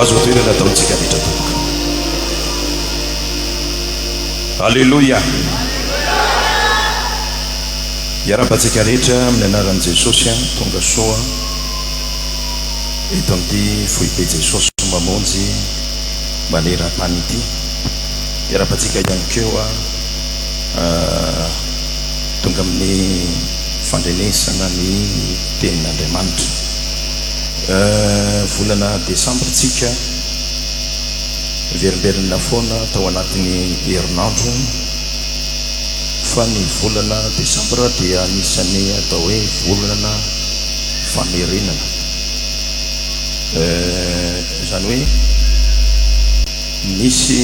Azo toerana ataontsika rehetra tompoko. Aleloia. Miarahaba antsika rehetra amin'ny anaran'i Jesosy an, tonga soa eto amin'ity foibe Jesosy Mamonjy maneran-tany ity. Miarahaba antsika ihany koa tonga amin'ny fandrenesana ny tenin'Andriamanitra. Volana desambra tsika, miverimberina foana tao anatin'ny herinandro fa ny volana desambra dia anisan'ny atao hoe volana famerenana. Izany hoe nisy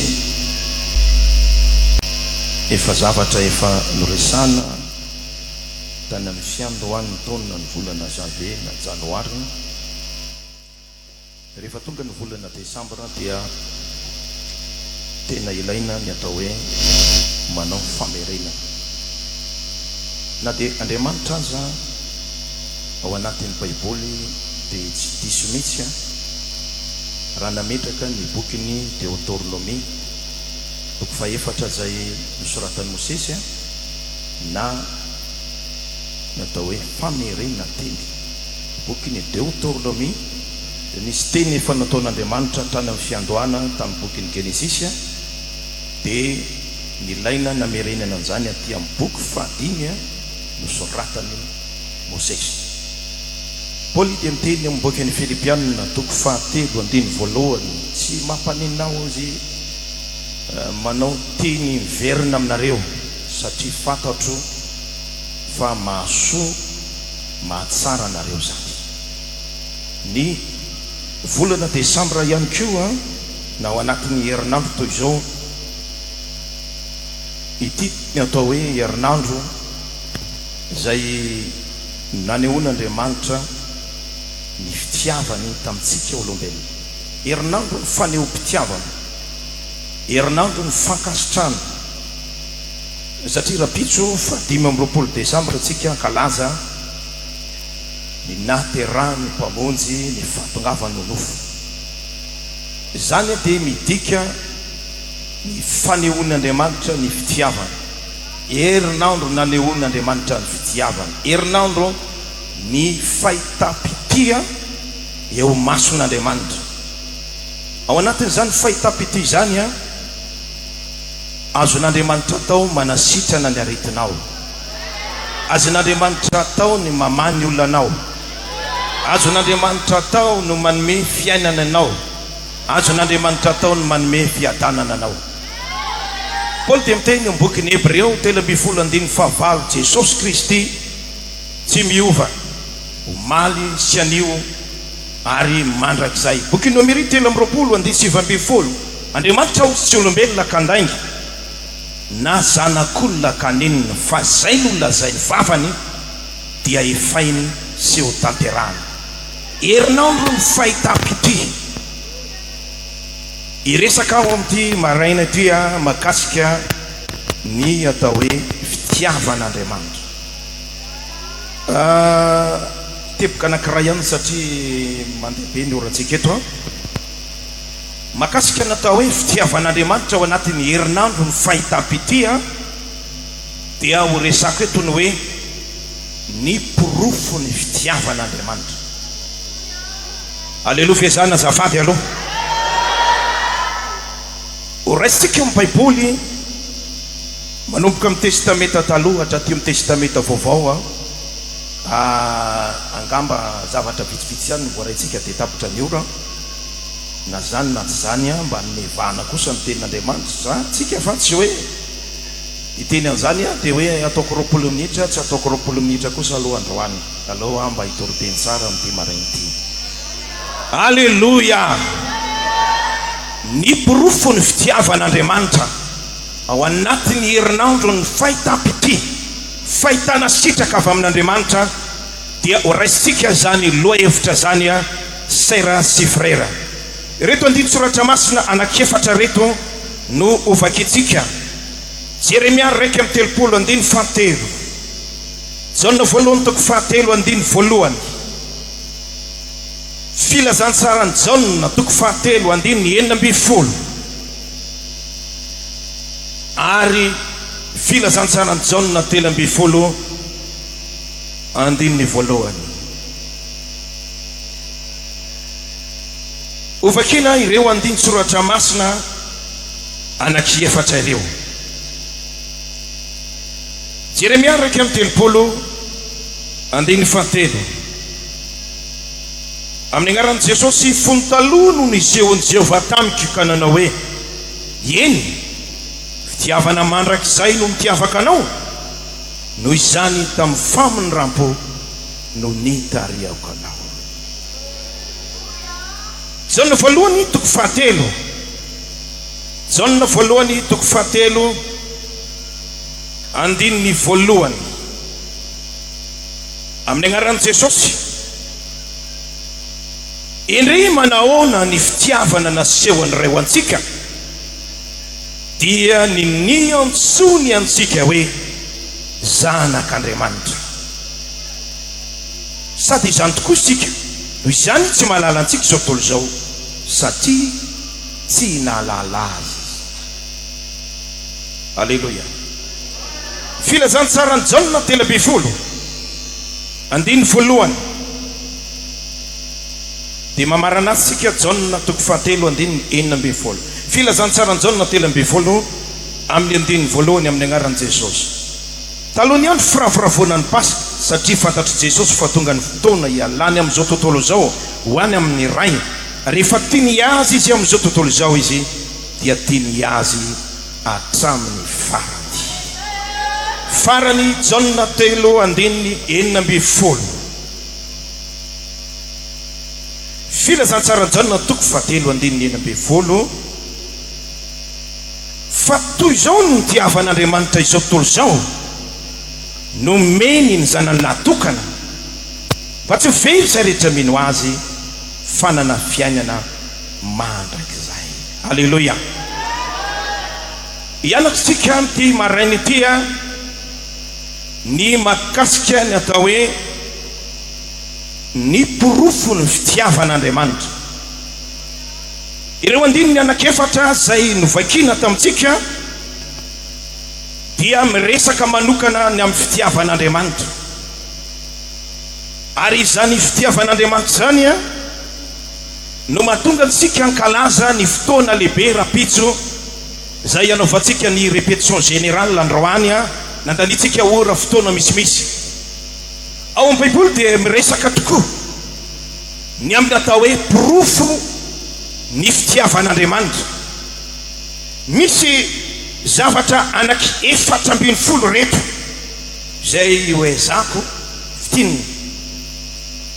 efa zavatra efa noresahana tany amin'ny fiandohan'ny taona ny volana janvier na janoary. Rehefa tonga ny volana desambra dia tena ilaina ny atao hoe manao famerenana. Na dia Andriamanitra aza ao anatin'ny Baiboly dia tsy diso mihitsy raha nametraka ny bokin'ny Deotornomia toko fahefatra izay nosoratan'i Mosesy na ny atao hoe famerenan-teny. Bokin'ny Deotornomia dia nisy teny efa nataon'Andriamanitra hatrany amin'ny fiandohana tamin'ny bokin'ny Genesisy dia nilaina namerenana an'izany aty amin'ny boky fahadimy nosoratan'i Mosesy. Paoly dia miteny ao amin'ny bokin'ny Filipiana toko fahatelo andininy voalohany, Tsy mampaninona aho hozy manao teny miverina aminareo satria fantatro fa mahasoa mahatsara anareo izany. Ny volana desambra ihany koa na ao anatin'ny herinandro toy izao ity ny atao hoe herinandro izay nanehoan'Andriamanitra ny fitiavany tamintsika olombelona. Herinandro ny fanehoam-pitiavana, herinandro ny fankasitrahana satria rahampitso faha 25 desambra tsika hankalaza ny nahaterahan'ny Mpamonjy ny fahatongavany ho nofo. Izany dia midika ny fanehoan'Andriamanitra ny fitiavany. Herinandro nanehoan'Andriamanitra ny fitiavany. Herinandro ny fahitam-pitia eo imason'Andriamanitra. Ao anatin'izany fahitam-pitia izany, azon'Andriamanitra atao manasitrana ny aretinao. Azon'Andriamanitra atao ny mamaha ny olanao. Azon'Andriamanitra atao no manome fiainana anao. Azon'Andriamanitra atao ny manome fiadanana anao. Paoly dia miteny ao amin'ny bokin'ny Hebreo 13 andininy fahavalo, Jesosy Kristy tsy miova, omaly sy anio ary mandrakizay. Bokin'ny Nomery 23 andininy 19, Andriamanitra hozy tsy olombelona ka handainga, na zanak'olona ka haninona, fa izay nolazain'ny vavany dia efainy sy hotanterahany. Herinandro ny fahitam-pitia. Hiresaka aho amin'ity maraina ity mahakasika ny atao hoe fitiavan'Andriamanitra. Teboka anankiray ihany satria mandeha be ny orantsika eto. Mahakasika ny atao hoe fitiavan'Andriamanitra ao anatin'ny herinandro ny fahitam-pitia dia ho resako eto ny hoe ny porofon'ny fitiavan'Andriamanitra. Aleloia fehezana azafady aloha. Ho raisintsika amin'ny Baiboly manomboka amin'ny Testamenta Taloha hatraty amin'ny Testamenta Vaovao angamba zavatra vitsivitsy ihany no voaraintsika dia tapitra ny ora. Na zany na tsy zany mba hanome vahana kosa ny tenin'Andriamanitra za tsika fa tsy hoe hiteny an'izany aho dia hoe ataoko 20 minitra tsy ataoko 20 minitra kosa aloha androany aleo aho mba hitory teny tsara amin'ity maraina ity. Aleloia! Ny porofon'ny fitiavan'Andriamanitra ao anatin'ny herinandron'ny fahitam-pitia, fahitana sitraka avy amin'Andriamanitra dia ho raisintsika izany lohahevitra izany Sera sy Frera. Ireto andinin-tsoratra masina anankiefatra ireto no hovakintsika, Jeremia 31 andininy fahatelo, Jaona voalohany toko fahatelo andininy voalohany, Filazantsaran'i Jaona toko fahatelo andininy 16 ary Filazantsaran'i Jaona 13 andininy voalohany. Hovakina ireo andinin-tsoratra masina anankiefatra ireo. Jeremia 31, andininy fahatelo. Amin'ny anaran'i Jesosy, fony taloha no nisehoan'i Jehovah tamiko ka nanao hoe, Eny, fitiavana mandrakizay no nitiavako anao, noho izany tamin'ny famindram-po no nitarihako anao. Jaona voalohany toko fahatelo. Jaona voalohany toko fahatelo andininy voalohany. Amin'ny anaran'i Jesosy. Endrey manahoana ny fitiavana nasehon'ny Ray ho antsika, dia ny niantsoany antsika hoe zanak'Andriamanitra. Sady izany tokoa isika, noho izany tsy mahalala antsika izao tontolo izao, satria tsy nahalala Azy izy. Aleloia. Filazantsaran'i Jaona 13, andininy voalohany. Dia mamarana azy isika, Jaona toko fahatelo andininy 16. Filazantsaran'i Jaona 13 amin'ny andininy voalohany amin'ny anaran'i Jesosy. Talohan'ny andro firavoravoana ny Paska, satria fantatr'i Jesosy fa tonga ny fotoana hialany amin'izao tontolo izao ho any amin'ny Rainy, rehefa tiany Azy Izy amin'izao tontolo izao Izy, dia tiany Azy hatramin'ny farany. Farany, Jaona telo andininy 16. Filazantsaran'i Jaona toko fahatelo andininy 16. Fa toy izao no nitiavan'Andriamanitra izao tontolo izao, nomeny ny Zanany lahy tokana, mba tsy ho very izay rehetra mino Azy, fa hanana fiainana mandrakizay. Aleloia! Hianatsika amin'ity maraina ity ny mahakasika ny atao hoe ny porofon'ny fitiavan'Andriamanitra. Ireo andininy anankiefatra izay novakiana tamintsika dia miresaka manokana ny amin'ny fitiavan'Andriamanitra. Ary izany fitiavan'Andriamanitra izany no mahatonga antsika hankalaza ny fotoana lehibe rahampitso izay hanaovantsika ny répétition générale androany, nandaniantsika ora fotoana misimisy. Ao amin'ny Baiboly dia miresaka tokoa ny amin'ny atao hoe porofo ny fitiavan'Andriamanitra. Misy zavatra anaky 14 ireto izay ho ezahako fintinina.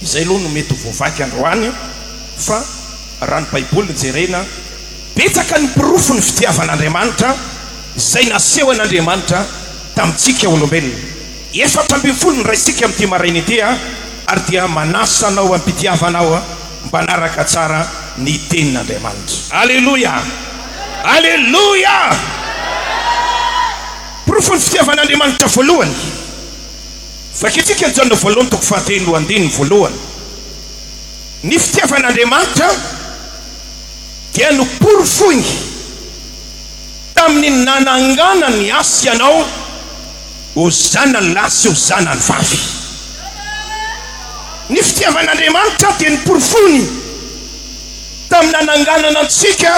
Izay aloha no mety ho voavaky androany fa raha ny Baiboly no jerena, betsaka ny porofo ny fitiavan'Andriamanitra izay nasehon'Andriamanitra tamintsika olombelona. 14 ny raisika amin'ity maraina ity ary dia manasa anao am-pitiavana aho mba hanaraka tsara ny tenin'Andriamanitra. Aleloia! Aleloia! Porofon'ny fitiavan'Andriamanitra voalohany. Vakintsika ny Jaona voalohany toko fahatelo andininy voalohany. Ny fitiavan'Andriamanitra dia noporofoiny tamin'ny nananganany ahy sy anao ho zanany lahy sy ho zanany vavy. Ny fitiavan'Andriamanitra dia noporofoiny tamin'ny nananganana antsika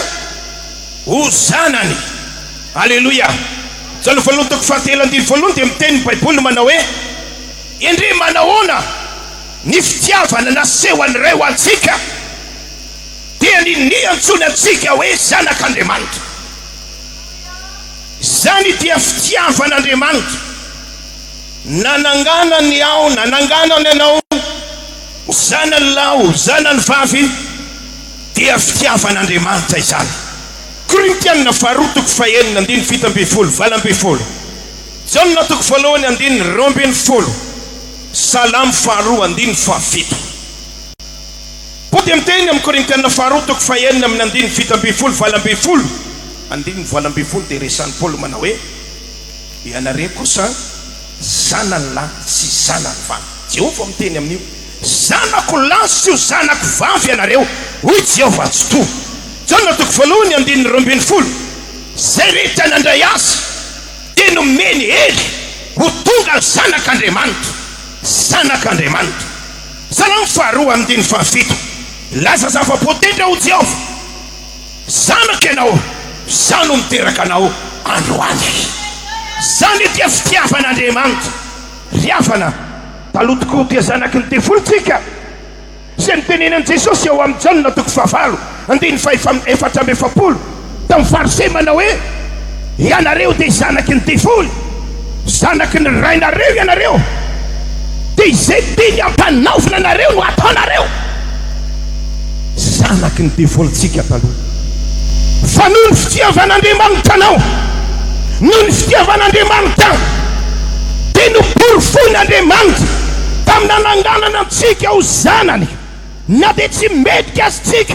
ho zanany. Aleloia! Jaona voalohany toko fahatelo andininy voalohany dia miteny ny Baiboly manao hoe, Endrey manahoana ny fitiavana nasehon'ny Ray ho antsika, dia ny niantsoany antsika hoe zanak'Andriamanitra. Izany dia fitiavan'Andriamanitra. Nananganany aho, nananganany anao ho zanany lahy, ho zanany vavy, dia fitiavan'Andriamanitra izany. Korintiana faharoa toko fahenina andininy 17, 18, Jaona toko voalohany andininy 12, Salamo faharoa andininy faha-7. Paoly dia miteny amin'ny Korintiana faharoa toko fahenina amin'ny andininy 17, 18, andininy 18 dia resahin'i Paoly manao hoe, Ianareo kosa zanany lahy sy zanany vavy. Jehovah miteny amin'io. Zanako lahy sy ho zanako vavy ianareo, hoy Jehovah Tsitoha. Jaona toko voalohany andininy 12, Izay rehetra nandray Azy dia nomeny hery ho tonga zanak'Andriamanitra. Zanak'Andriamanitra. Salamo faharoa andininy fahafito, Milaza zava-boatendry aho, Jehovah. Zanako ianao, izaho no niteraka anao androany. Izany dia fitiavan'Andriamanitra. Ry havana, taloha tokoa dia zanaky ny devoly tsika. Izay notenenan'i Jesosy ao amin'ny Jaona toko fahavalo, andininy faha 44, tamin'ny Fariseo manao hoe, Ianareo dia zanaky ny devoly, zanaky ny rainareo ianareo, dia izay tiany hampanaovina anareo no ataonareo. Zanaky ny devoly tsika taloha. Fa noho ny fitiavan'Andriamanitra anao, noho ny fitiavan'Andriamanitra ahy, dia noporofoin'Andriamanitra tamin'ny nananganana antsika ho zanany, na dia tsy mendrika azy tsika,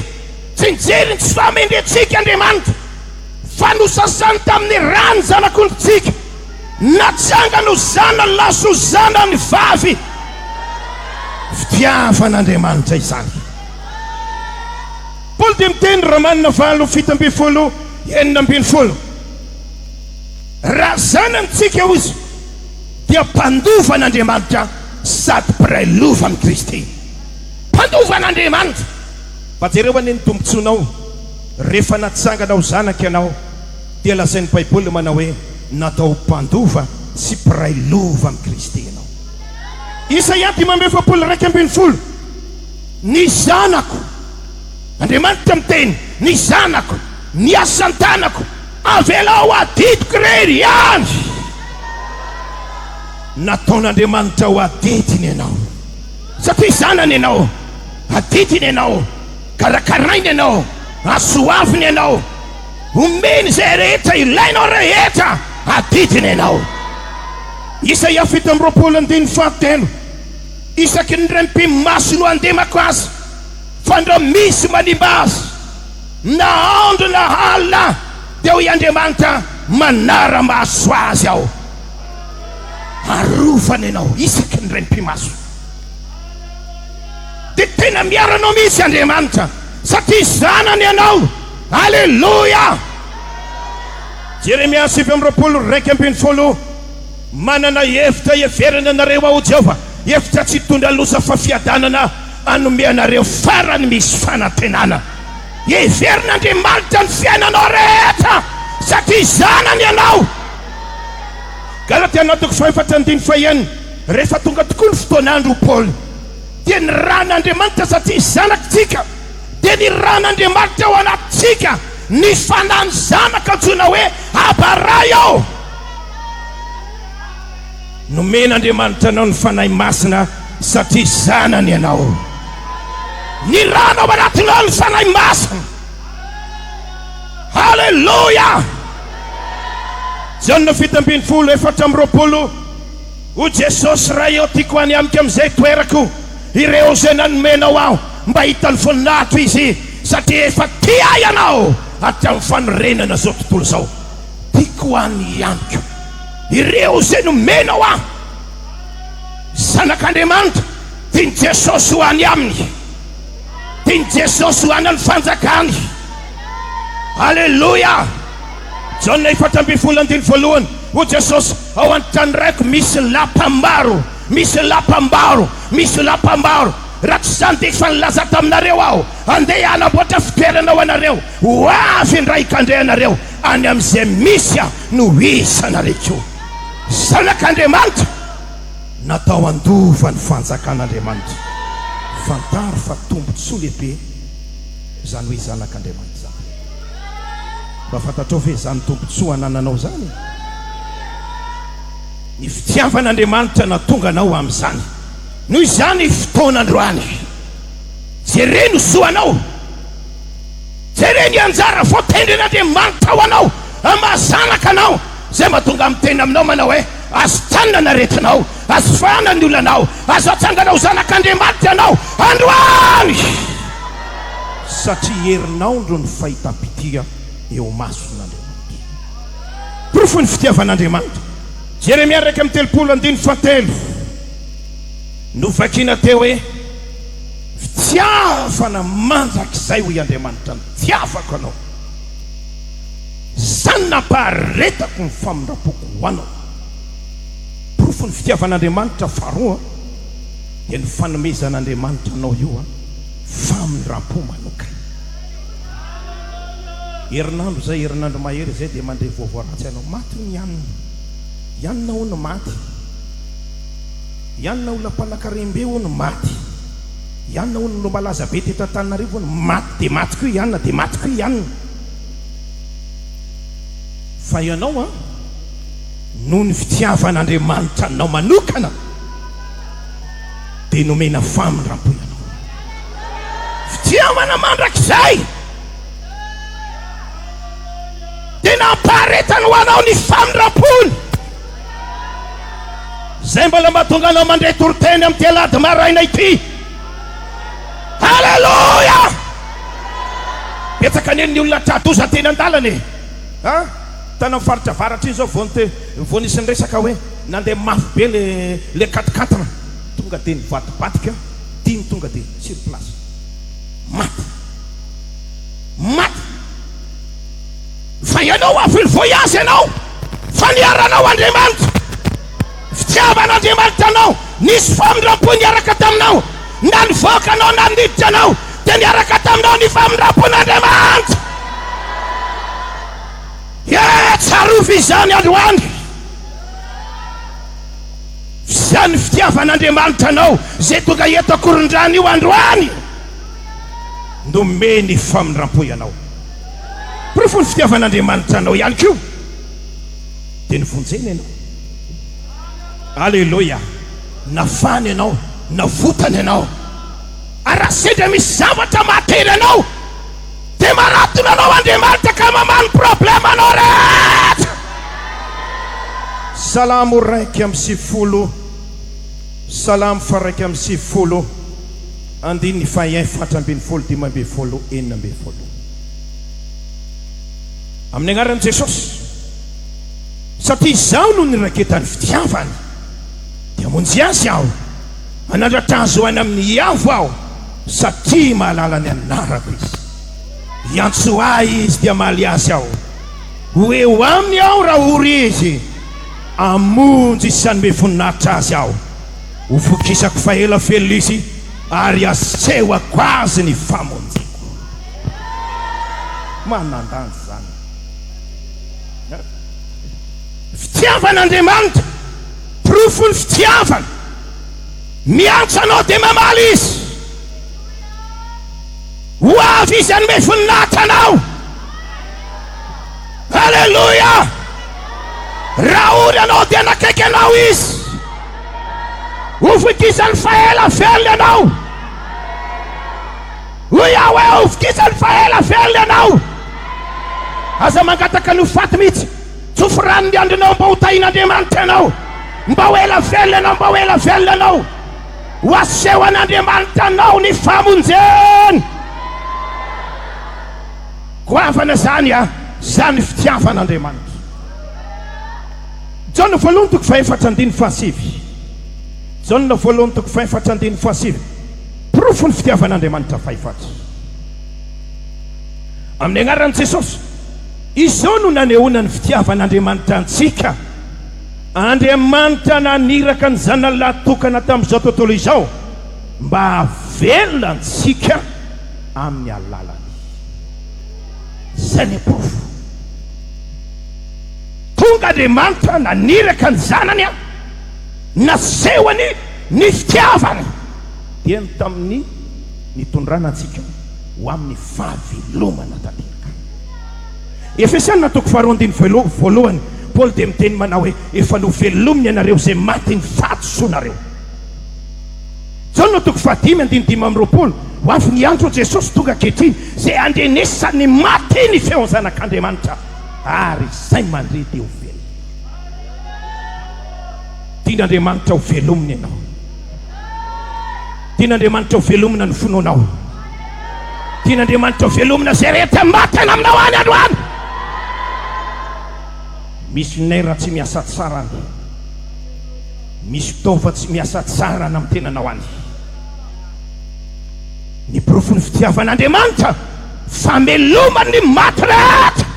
tsy nijery ny tsy fahamendrentsika Andriamanitra, fa nosasany tamin'ny ràny zanak'ondrintsika, natsangany ho zanany lahy sy ho zanany vavy. Fitiavan'Andriamanitra izany. Paoly dia miteny, Romana 8, 17, 16, Raha zanany tsika, hoy izy, dia mpandova an'Andriamanitra sady mpiray lova amin'i Kristy. Mpandova an'Andriamanitra! Mba jereo anie ny tombontsoanao rehefa natsangana ho zanaka ianao, dia lazain'ny Baiboly manao hoe natao ho mpandova sy mpiray lova amin'i Kristy ianao. Isaia 45, 11, Ny zanako, Andriamanitra miteny, ny zanako, ny asan-tanako, avelao adidiko irery ihany. Nataon'Andriamanitra ho adidiny ianao, satria zanany ianao, adidiny ianao, karakarainy ianao, asoaviny ianao, omeny izay rehetra ilainao rehetra, adidiny ianao. Isaia 27 andininy fahatelo. Isaky ny rem-pimaso no andemako azy fandrao misy manimba azy na andro na alina dia hoy Andriamanitra manara-maso azy aho. Arovana ianao isaky ny rem-pimaso. Dia tena miaro anao mihitsy Andriamanitra satria zanany ianao. Aleloia! Jeremia 29 11 Manana hevitra hiheverana anareo aho, Jehovah, hevitra tsy hitondra loza fa fiadanana hanome anareo farany misy fanantenana. Heverin'Andriamanitra ny fiainanao rehetra satria zanany ianao. Galatiana toko fahefatra andininy fahenina, Rehefa tonga tokoa ny fotoan'andro, hoy Paoly, dia ny ran'Andriamanitra satria zanakitsika, dia ny ran'Andriamanitra ao anatintsika, ny fanahin'ny zanaka antsoina hoe Aba Ray ao. Nomen'Andriamanitra anao ny Fanahy Masina satria zanany ianao. Nirahana ao anatinao ny Fanahy Masina. Haleloia! Jaona 17, 24, O Jesosy Ray ô, tiako any amiko amin'izay toerako ireo izay nanomenao aho mba hita ny voninahitro izy satria efa tia ahy ianao hatramin'ny fanorenana izao tontolo izao. Tiako any amiko ireo izay nomenao ahy. Zanak'Andriamanitra, tian'i Jesosy ho any aminy. Tian'i Jesosy ho any amin'ny fanjakany. Aleloia! Jaona 14 andininy voalohany, Hoy Jesosy, Ao an-tranoraiko misy lapa maro, misy lapa maro, misy lapa maro. Raha tsy izany dia efa nilaza taminareo aho, andeha hanamboatra fitoerana ho anareo. Ho avy indray hikandre anareo any amin'izay misy aho no hisy anareo koa. Zanak'Andriamanitra, natao handova ny fanjakan'Andriamanitra. Fantaro fa tombontsoa lehibe izany hoe zanak'Andriamanitra izany. Mba fantatrao ve izany tombontsoa anananao izany? Ny fitiavan'Andriamanitra nahatonga anao amin'izany. Noho izany fotoana androany, jereo ny soanao. Jereo ny anjara voatendrin'Andriamanitra ho anao amin'ny maha zanaka anao, izay mahatonga miteny aminao manao hoe, Azo tanina ny aretinao, azo fahana ny olanao, azo atsangana ho zanak'Andriamanitra ianao androany! Satria herinandro ny fahitam-pitia eo imason'Andriamanitra. Porofon'ny fitiavan'Andriamanitra. Jeremia 31 andininy fahatelo. Novakina teo hoe. Fitiavana mandrakizay hoy Andriamanitra nitiavako anao. Izany nampaharetako ny famindram-poko ho anao. Porofon'ny fitiavan'Andriamanitra faharoa dia ny fanomezan'Andriamanitra anao io famindram-po manokana. Herinandro izay, herinandro mahery izay dia mandre vaovao ratsy ianao. Maty hono i Anna. I Anna hono maty. I Anna olona mpanankarem-be hono maty. I Anna hono no malaza be teto Antananarivo hono maty dia maty koa i Anna dia maty koa i Anna. Fa ianao an, noho ny fitiavan'Andriamanitra anao manokana dia nomena famindram-po ianao. Fitiavana mandrakizay dia nampaharetany ho anao ny famindram-pony. Izay mbola mahatonga anao mandre toriteny amin'ity alahady maraina ity. Haleloia! Betsaka anie ny olona tra-doza teny an-dalana e! A! Tany amin'ny faritra avaratra iny izao vao nite, vao nisy niresaka hoe nandeha mafy be le le quatre-quatre, tonga dia nivadibadika, dimy tonga dia sur place. Maty. Maty. Fa ianao avy ni-voyage ianao fa niaranao Andriamanitra. Fitiavan'Andriamanitra anao, nisy famindram-po niaraka taminao, na nivoaka anao na niditra anao dia niaraka taminao ny famindram-pon'Andriamanitra. Ye, tsarovy izany androany. F'izany fitiavan'Andriamanitra anao izay tonga eto Ankorondrano io androany, nomeny famindram-po ianao. Porofon'ny fitiavan'Andriamanitra anao ihany koa dia novonjena ianao. Aleloia! Nafahany ianao, navotany ianao. Ary raha sendra misy zavatra mahatery anao dia manatona anao Andriamanitra ka mamaha ny problemanao rehetra. Salamo 91, Salamo faha-91, andininy faha-14, 15, 16. Amin'ny anaran'i Jesosy, satria izaho no niraketan'ny fitiavany, dia hamonjy azy aho, hanandratra azy ho any amin'ny avo aho, satria mahalala ny anarako izy. Hiantso ahy izy dia hamaly azy aho. Ho eo aminy aho raha ory izy, hamonjy sy hanome voninahitra azy aho. Ho vokisako fa ela velona izy, ary hasehoko azy ny famonjeko. Manan-danja izany. Fitiavan'Andriamanitra, porofon'ny fitiavana. Miantso anao dia mamaly Izy. Ho avy Izy hanome voninahitra anao. Aleloia! Raha ory ianao dia hanakaiky anao Izy. Ho vokisany fa ela velona ianao. Hoy aho hoe ho vokisany fa ela velona ianao. Aza mangataka ny ho faty mihitsy. Tsofy rano ny andrinao mba ho tahin'Andriamanitra ianao. Mba ho ela velona ianao, mba ho ela velona ianao. Ho aseho an'Andriamanitra anao ny famonjeny. Goavana izany a, izany fitiavan'Andriamanitra. Jaona voalohany toko fahefatra andininy fahasivy. Jaona voalohany toko fahefatra andininy fahasivy. Porofon'ny fitiavan'Andriamanitra fahefatra. Amin'ny anaran'i Jesosy. Izao no nanehoana ny fitiavan'Andriamanitra antsika. Andriamanitra naniraka ny Zanany lahy tokana tamin'izao tontolo izao mba hahavelona antsika amin'ny alalany. Izay ny porofo. Tonga Andriamanitra naniraka ny Zanany, nasehony ny fitiavany, dia ny tamin'ny nitondrana antsika ho amin'ny fahavelomana tanteraka. Efesiana toko faharoa andininy voalohany, Paoly dia miteny manao hoe, Efa novelominy ianareo izay maty ny fahadisoanareo. Jaona toko fahadimy andininy 25, Ho avy ny andro, Jesosy tonga ankehitriny, izay handrenesan'ny maty ny feon'ny Zanak'Andriamanitra, ary izay mandre dia ho velona. Tian'Andriamanitra ho velomina ianao. Tian'Andriamanitra ho velomina ny finoanao. Tian'Andriamanitra ho velomina izay rehetra maty any aminao any androany. Misy nerf tsy miasa tsara any. Misy taova tsy miasa tsara any amin'ny tenanao any. Porofon'ny fitiavan'Andriamanitra, famelomany ny maty rehetra.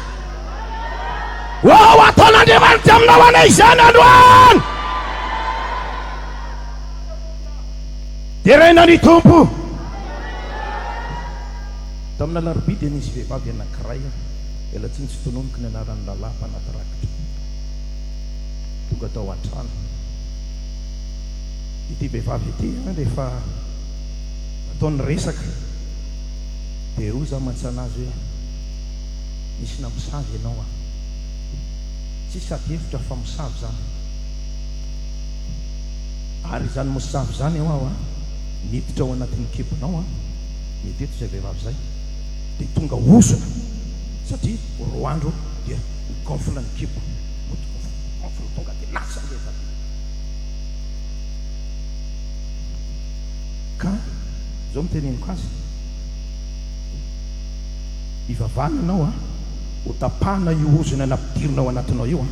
Wow, ataon'Andriamanitra aminao anie izany androany. Deraina ny Tompo. Tamin'ny alarobia dia nisy vehivavy anankiray, ela tsiny tsy tononiko ny anaran'ny rahalahy mpanaty rakitra, tonga tao an-trano. Ity vehivavy ity rehefa natao ny resaka dia hoy za mantsana azy hoe nisy namosavy ianao an! Tsisy ady hevitra fa mosavy zany. Ary izany mosavy izany ho'aho an, niditra ao anatin'ny kibonao an, mety eto izay vehivavy izay, dia tonga ozona, satria roa andro dia mi-gonfle ny kibo, mody gonfle, tonga dia lasa ngeza be. Ka izao no teneniko azy, hivavahana ianao an, ho tapahana io ozona nampidirina ao anatinao io an.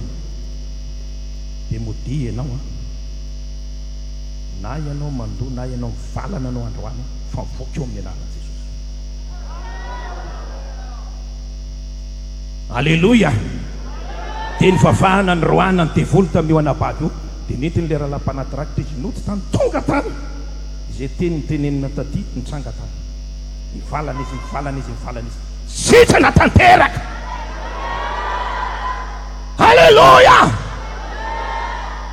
Dia modia ianao an! Na ianao mandoa na ianao mivalana anao androany fa mivoaka eo amin'ny anaran'i Jesosy. Aleloia! Dia nivavahana niroahana ny devoly tamin'io anabavy io, dia nentin'ilay rahalahy mpanaty rakitra izy nody tany, tonga tany! Izay teny notenenina taty nitranga tany. Nivalana izy, nivalana izy, nivalana izy. Sitrana tanteraka! Aleloia!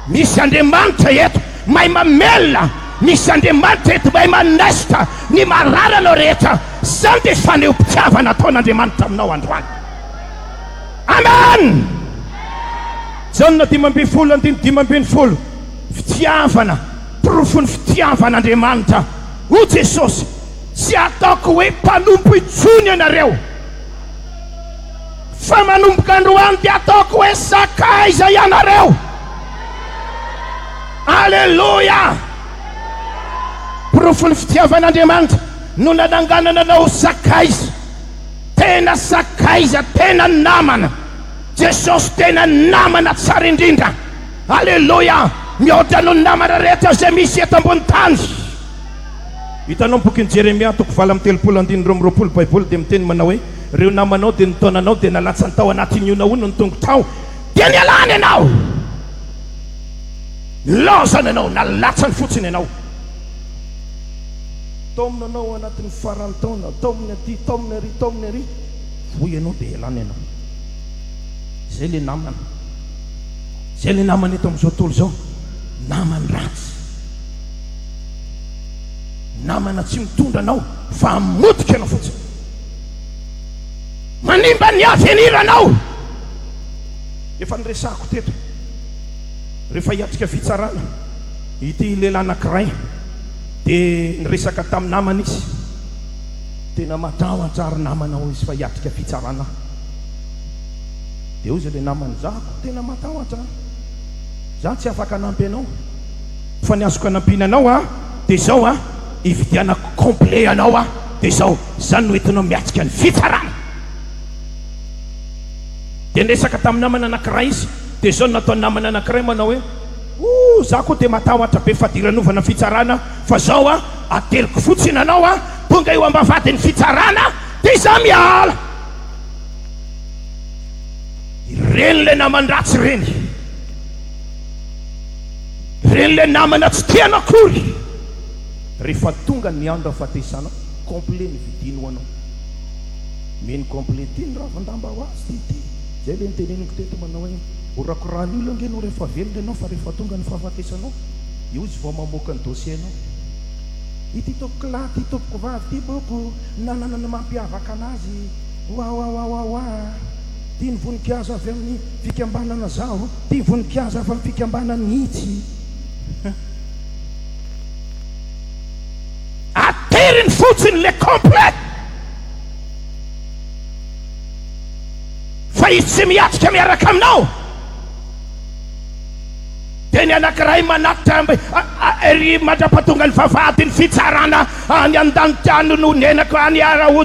Misy Andriamanitra eto mahay mamelona, misy Andriamanitra eto mahay manaisotra ny marary anao rehetra. Izany dia fanehoam-pitiavana ataon'Andriamanitra aminao androany. Amen! Jaona 15 andininy 15, Fitiavana, porofon'ny fitiavan'Andriamanitra. Hoy Jesosy, Tsy ataoko hoe mpanompo intsony ianareo. Fa manomboka androany dia ataoko hoe sakaiza ianareo. Aleloia! Porofon'ny fitiavan'Andriamanitra no nananganana anao ho sakaiza. Tena sakaiza, tena namana. Jesosy tena namana tsara indrindra. Aleloia! Mihoatra noho ny namana rehetra izay misy eto ambony tany. Hitanao ny bokin'i Jeremia toko 38 andininy 22 baiboly dia miteny manao hoe ireo namanao dia nitaona anao dia nalatsany tao anatin'ny honahona ny tongotrao dia nialany ianao nilaozany ianao nalatsany fotsiny ianao taomina anao ao anatin'ny faran'ny taona taominy aty taominy ary taominy ary voa ianao dia ialany ianao izay le namana izay le namana eto amin'izao tontolo izao namany ratsy Namana tsy mitondra anao fa hamotika anao fotsiny. Manimba ny avenir anao. Efa niresahako teto rehefa hiatrika fitsarana ity lehilahy anankiray dia niresaka tamin'ny namany izy. Tena matahotra ary namana hoy izy fa hiatrika fitsarana aho. Dia hoy izy ilay namany, za koa tena matahotra an. Za tsy afaka hanampy anao. Fa ny azoko anampiana anao a dia izao a, hividianako complet anao a dia izao, izany no entinao miatrika ny fitsarana. Dia niresaka tamin'ny namana anankiray izy, dia izao no nataon'ny namana anankiray manao hoe, Ouh, za koa dia matahotra be fadiranovana fitsarana fa izao a, ateriko fotsiny anao a, tonga eo ambavahadin'ny fitsarana dia izaho miala. Ireny ilay naman-dratsy ireny. Ireny ilay namana tsy tiana akory. Rehefa tonga ny andro hahafatesanao, complet ny vidiny ho anao. Mino complet ity ny ravin-damba ho azy ity ity. Izay ilay noteneniko teto manao hoe, horakorahan'ny olona ange ianao rehefa velona ianao fa rehefa tonga ny fahafatesanao, eo izy vao mamoaka ny dossier-nao. Ity tompokolahy ity tompokovavy ity boko nanana ny mampiavaka anazy. Wawawawawa. Tia ny voninkazo avy amin'ny fikambanana zaho, tia voninkazo avy amin'ny fikambanana itsy. Ateriny fotsiny le complet fa izy tsy miatrika miaraka aminao. Dia ny anankiray manatitra ery mandra-pahatonga ny vavahadin'ny fitsarana any an-danitra any no nenako any ary aho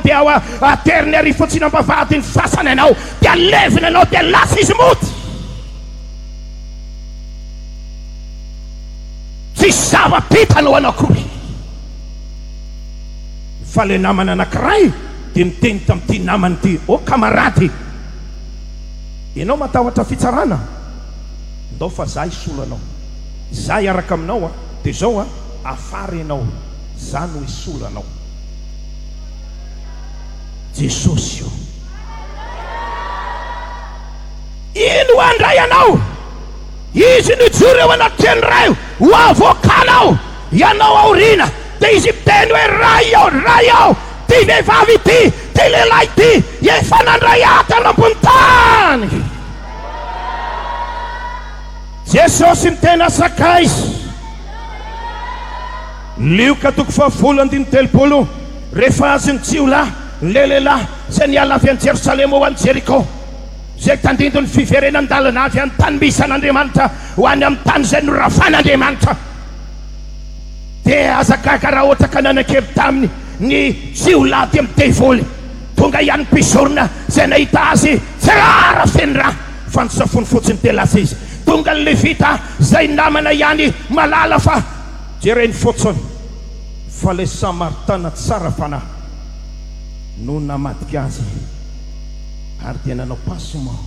ateriny ary fotsiny am-bavahadin'ny fasana ianao dia levona ianao dia lasa izy mody. Tsisy zava-bitany ho anao akory. Fa ilay namana anankiray dia niteny tamin'ity namany ity, Oh kamarady! Ianao matahotra fitsarana? Ndao fa za hisolo anao. Za hiaraka aminao an! Dia izao an, afara ianao, za no hisolo anao. Jesosy o! Ino handray anao? Izy nijoro eo anatrehan'ny Ray ho avocat-nao. Ianao aoriana dia izy miteny hoe Ray ô, Ray ô, ity vehivavy ity, ity lehilahy ity, efa nandray ahy tany ambony tany. Jesosy ny tena sakaiza. Lioka toko fahafolo andininy 30, Rehefa azon'ny jiolahy ilay lehilahy izay niala avy any Jerosalema ho any Jeriko, izay tandindon'ny fiverenan-dalana avy any tany misy an'Andriamanitra ho any amin'ny tany izay noravan'Andriamanitra, Dia aza gaga raha ohatra ka nanan-kery taminy ny jiolahy dia ny devoly. Tonga ihany ny mpisorona izay nahita azy tsara feno ra fa nisafony fotsiny dia lasa izy. Tonga ny levita izay namana ihany malala fa jereny fotsiny fa ilay samaritana tsara fanahy no namadika azy ary dia nanao pansement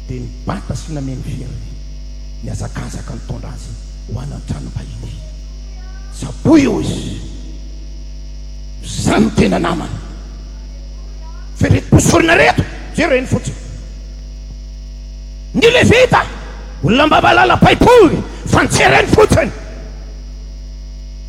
dia nibata sy nameno fery nihazakazaka nitondra azy ho any an-tranom-bahiny. Tsaboy eo izy. Izany no tena namana. Fa ireto mpisorona ireto, jereny fotsiny. Ny Levita, olona mba mahalala Baiboly, fa jereny fotsiny.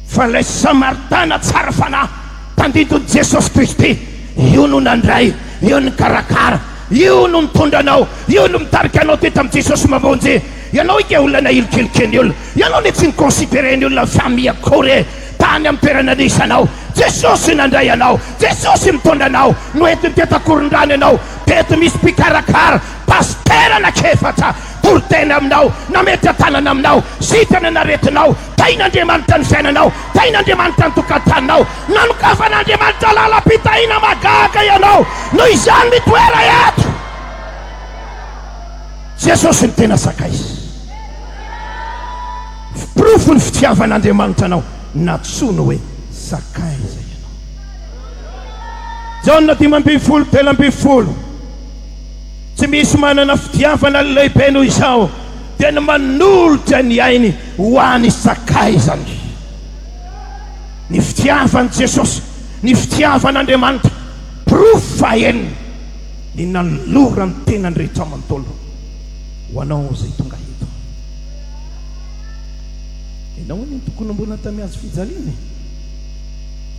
Fa ilay Samaritana tsara fanahy, tandindon'i Jesosy Kristy, io no nandray, io no nikarakara, io no nitondra anao, io no mitarika anao teto amin'i Jesosy Mamonjy. Ianao ika olona nahilikiliky ny olona. Ianao anie tsy ni-considerer ny olona famille akory e! Tany amin'ny toerana nisy anao, Jesosy nandray anao, Jesosy mitondra anao, noentiny teto Ankorondrano ianao, teto misy mpikarakara, pasitera anak'efatra, toriteny aminao, nametra-tanana aminao, sitrana ny aretinao, tahin'Andriamanitra ny fiainanao, tahin'Andriamanitra ny tokantranonao, nanokafan'Andriamanitra lalam-pitahiana mahagaga ianao, noho izany mitoera eto. Jesosy no tena sakaiza. Porofo ny fitiavan'Andriamanitra anao nantsoiny hoe sakaiza ianao. Jaona 15 13 Tsy misy manana fitiavana lehibe noho izao dia ny manolotra ny ainy ho an'ny sakaizany. Ny fitiavan'i Jesosy, ny fitiavan'Andriamanitra, porofo fahenina. Ny nanolorany tenany rehetra manontolo ho anao izay tonga eto. Ianao anie no tokony homboana tamin'ny hazo fijaliana e.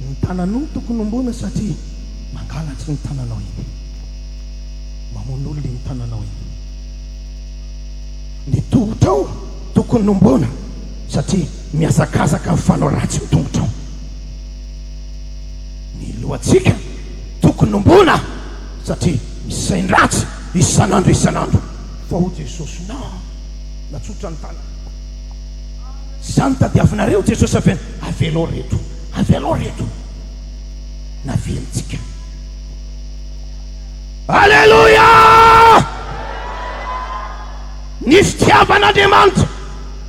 Ny tananao no tokony homboana satria mangalatra iny tananao iny. Mamono olona iny tananao iny. Ny tongotrao tokony homboana satria mihazakazaka mifanao ratsy ny tongotrao. Ny lohantsika tokony homboana satria misain-dratsy isan'andro isan'andro. Fa hoy Jesosy, Non, natsotra ny tanany. Izany tadiavinareo, Jesosy avy any, avelao reto, avelao reto. Navelintsika. Aleloia! Ny fitiavan'Andriamanitra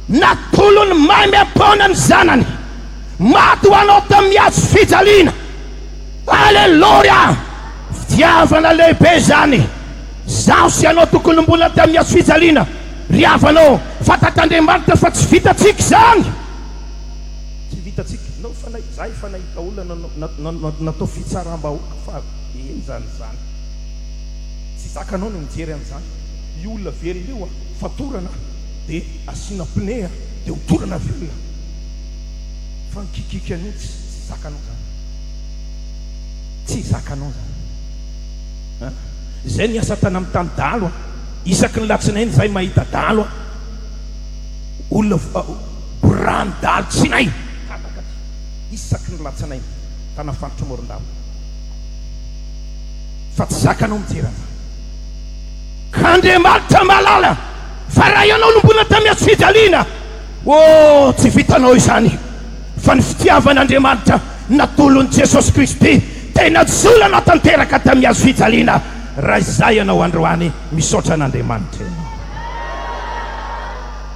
natolony maimaim-poana ny Zanany. Maty ho anao tamin'ny hazo fijaliana. Aleloia! Fitiavana lehibe izany. Izaho sy ianao tokony mbola tamin'ny hazo fijaliana. Ry havana ô, fantatr'Andriamanitra fa tsy vitantsika izany. Tsy vitantsika. Nao fa na, izaho efa nahita olona natao fitsaram-bahoaka fa henjana izany. Tsy zakanao ny mijery an'izany. Io olona velona io, fatorana dia asiana pneu dia hodorana velona. Fa ny kikiky an'io tsy tsy zakanao zany. Tsy zakanao zany. An! Izay ny asa tana mitany dahalo an! Isaky ny latsinainy zahay mahita dahalo an! Olona borany dahalo tsinay tataka aty. Isaky ny latsinainy tana faritry Morondava. Fa tsy zakanao mijery an'izany. Ka Andriamanitra mahalala fa raha ianao no mbola tamy hazo fijaliana, Oh, tsy vitanao izany, fa ny fitiavan'Andriamanitra natolon'i Jesosy Kristy tena zolana tanteraka tamin'ny hazo fijaliana. Raha izay ianao androany, misaotra an'Andriamanitra ianao.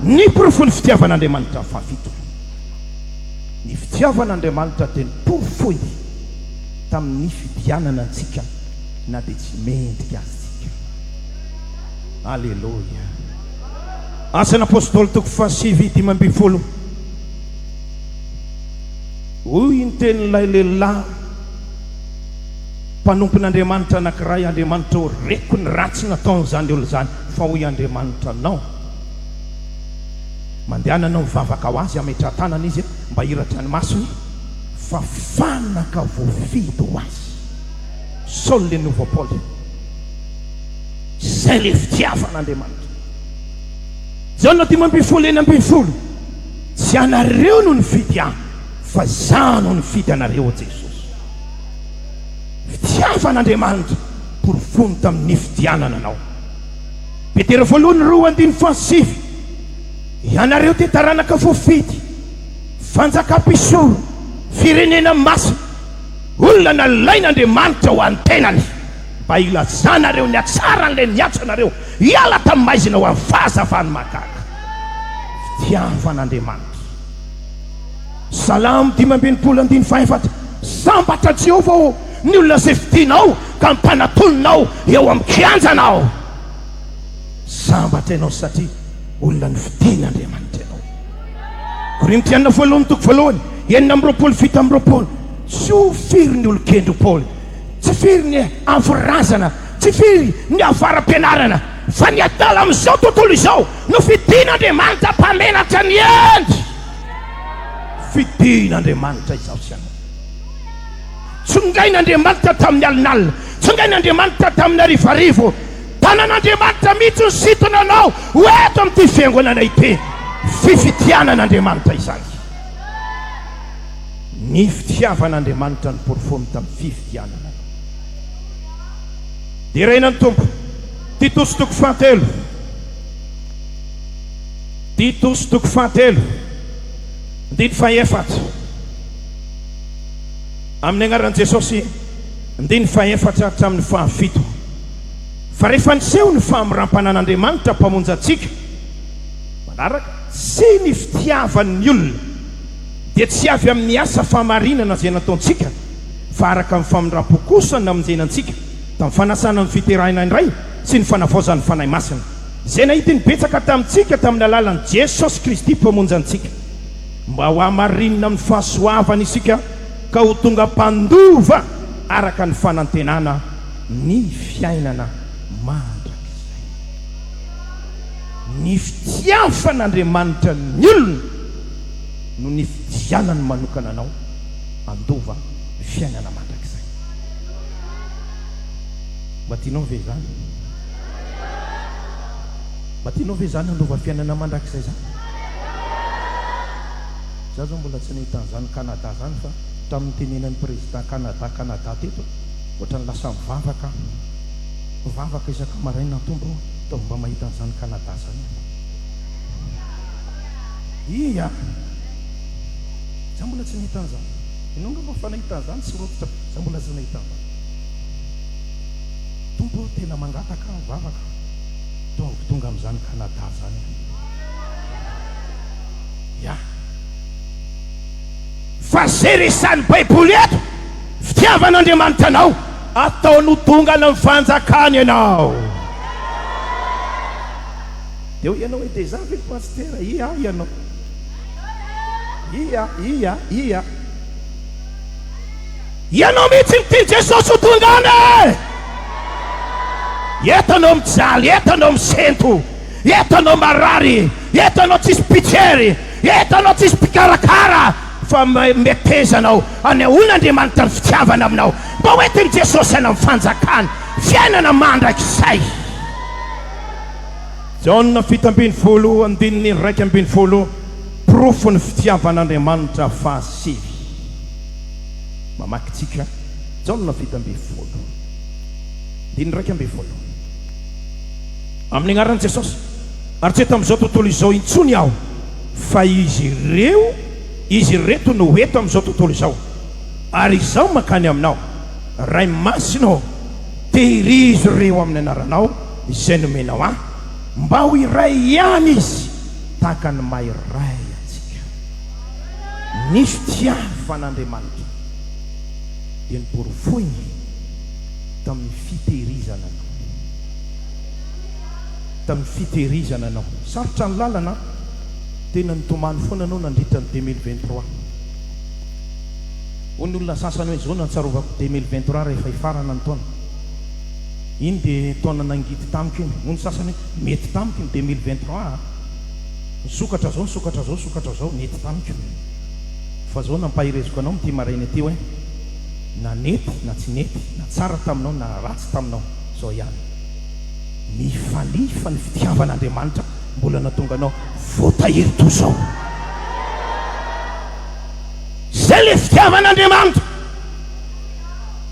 Ny porofon'ny fitiavan'Andriamanitra fahafito. Ny fitiavan'Andriamanitra dia ny porofoiny. tamin'ny nifidianana antsika na dia tsy mendrika aza isika. Aleloia. Asan'ny Apostoly toko fahasivy 15. Hoy ny tenin'ilay lehilahy mpanompon'Andriamanitra anankiray, Andriamanitra ô, reko ny ratsy nataon'izany olona izany, fa hoy Andriamanitra anao, Mandehana ianao mivavaka ho azy, hametraha-tanana izy mba hiratra ny masony, fa fanaka voafidy ho azy. Saul le nouveau Paul. Izay le fitiavan'Andriamanitra. Jaona 15 16, Tsy ianareo no nifidy ahy, fa izaho no nifidy anareo, hoy Jesosy. Fitiavan'Andriamanitra porofoiny tamin'ny nifidianana anao. Petera voalohany roa andininy fahasivy, Ianareo dia taranaka voafidy, fanjakam-pisoro, firenena masina, olona nalain'Andriamanitra ho an'ny tenany, mba hilazanareo ny hatsaran'ilay niantso anareo hiala tamin'ny maizina ho amin'ny fahazavany mahagaga. Fitiavan'Andriamanitra. Salamo 65 andininy fahaefatra, Sambatra Jehovah ô, ny olona izay fidinao ka ampanatoninao eo amin'ny kianjanao. Sambatra ianao satria olona nofidin'Andriamanitra ianao. Korintiana voalohany toko voalohany 26 27, Tsy ho firy ny olon-kendry Paoly, tsy firy ny avo razana, tsy firy ny avara-pianarana, fa ny adala amin'izao tontolo izao no fidin'Andriamanitra mpamenatra ny hendry. Fidin'Andriamanitra izaho sy ianao. Tsongain'Andriamanitra tamin'ny alinalina, tsongain'Andriamanitra tamin'ny harivarivo. Tanan'Andriamanitra mihitsy ny sintona anao ho eto amin'ity fiangonana ity. Fifidianan'Andriamanitra izany. Ny fitiavan'Andriamanitra no porofony tamin'ny fifidianana anao. Deraina ny Tompo. Titosy toko fahatelo. Titosy toko fahatelo, andininy fahefatra. Amin'ny anaran'i Jesosy, andininy fahefatra hatramin'ny fahafito. Fa rehefa niseho ny fahamoram-panan'Andriamanitra Mpamonjy antsika, manaraka, sy ny fitiavany ny olona, dia tsy avy amin'ny asa fahamarinana izay nataontsika, fa araka ny famindram-po kosa namonjena antsika, tamin'ny fanasana ny fiterahana indray sy ny fanavaozan'ny Fanahy Masina, izay nahitiny betsaka tamintsika tamin'ny alalan'i Jesosy Kristy Mpamonjy antsika, mba hohamarinina amin'ny fahasoavany isika ka ho tonga mpandova araka ny fanantenana ny fiainana mandrakizay. Ny fitiavan'Andriamanitra ny olona no nifidianany manokana anao handova ny fiainana mandrakizay. Mba tianao ve izany? Mba tianao ve izany handova fiainana mandrakizay izany? Za zao mbola tsy nahita an'izany Canada zany fa tamin'ny nitenenan'ny président Canada Canada teto ohatran'ny lasa mivavaka aho. Mivavaka isaka maraina Tompo ô, ataovy mba mahita an'izany Canada zany aho. Ia! Za mbola tsy nahita an'izany. Ianao angamba efa nahita an'izany tsy rototra, za mbola tsy nahita an'izany. Tompo ô, tena mangataka aho, mivavaka, ataovy tonga amin'izany Canada zany aho. Ya. Fa ze resahin'ny baiboly eto, fitiavan'Andriamanitra anao, ataony ho tonga any amin'ny fanjakany ianao. Dia hoy ianao hoe dia za ve pasitera? Ia ianao. Ia, ia, ia. Ianao mihitsy no tian'i Jesosy ho tonga any e! Eto ianao mijaly, eto ianao misento. Eto anao marary, eto anao tsisy mpijery, eto anao tsisy mpikarakara, fa meteza anao anehoana Andriamanitra ny fitiavana aminao, mba ho entin'i Jesosy any amin'ny fanjakany, fiainana mandrakizay. Jaona 17 andininy 11, Porofon'ny fitiavan'Andriamanitra fahasivy. Mamaky tsika Jaona 17 andininy 11. Amin'ny anaran'i Jesosy, ary tsy eto amin'izao tontolo izao intsony aho, fa izy ireo, izy ireto no eto amin'izao tontolo izao, ary izaho mankany aminao. Ray Masina ô, tehirizo ireo amin'ny anaranao izay nomenao ahy, mba ho iray ihany izy, tahaka ny maha iray antsika. Ny fitiavan'Andriamanitra. Dia noporofoiny tamin'ny fitehirizana anao. Tamin'ny fitehirizana anao. Sarotra ny lalana an! Tena nitomany foana anao nandritra ny 2023. Hoy ny olona sasany hoe izao no hatsarovako 2023 rehefa hifarana ny taona. Iny dia taona nangidy tamiko iny. Hoy ny sasany hoe mety tamiko ny 2023 a! Nisokatra zao, nisokatra zao, nisokatra zao, nety tamiko. Fa zao nampahereziko anao amin'ity maraina ity hoe na nety na tsy nety, na tsara taminao na ratsy taminao, zao ihany. Mifalia fa ny fitiavan'Andriamanitra mbola nahatonga anao voatahiry toy izao. Zay le fitiavan'Andriamanitra.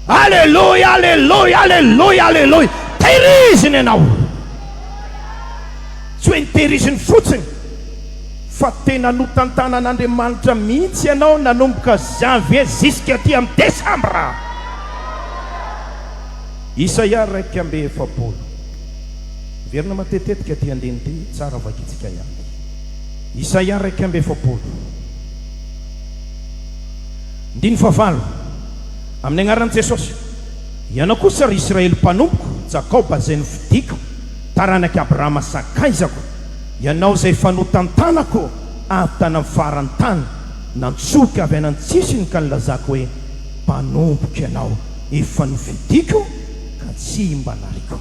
Aleloia, aleloia, aleloia, aleloia. Tehiriziny ianao. Tsy hoe nitehiriziny fotsiny fa tena notantanan'Andriamanitra mihitsy ianao nanomboka janvier jusque aty amin'ny décembre. Isaia 41. Miverina matetitetika ity andininy ity, tsara vakintsika ihany. Isaia 41. Andininy fahavalo. Amin'ny anaran'i Jesosy. Ianao kosa ry Israely mpanompoko, Jakoba izay nofidiko, taranak'i Abrahama sakaizako, ianao izay efa notantanako avy tany amin'ny faran'ny tany, nantsoiko avy any an-tsisiny ka nilazako hoe, Mpanompoko ianao, efa nofidiko ka tsy mba nariko.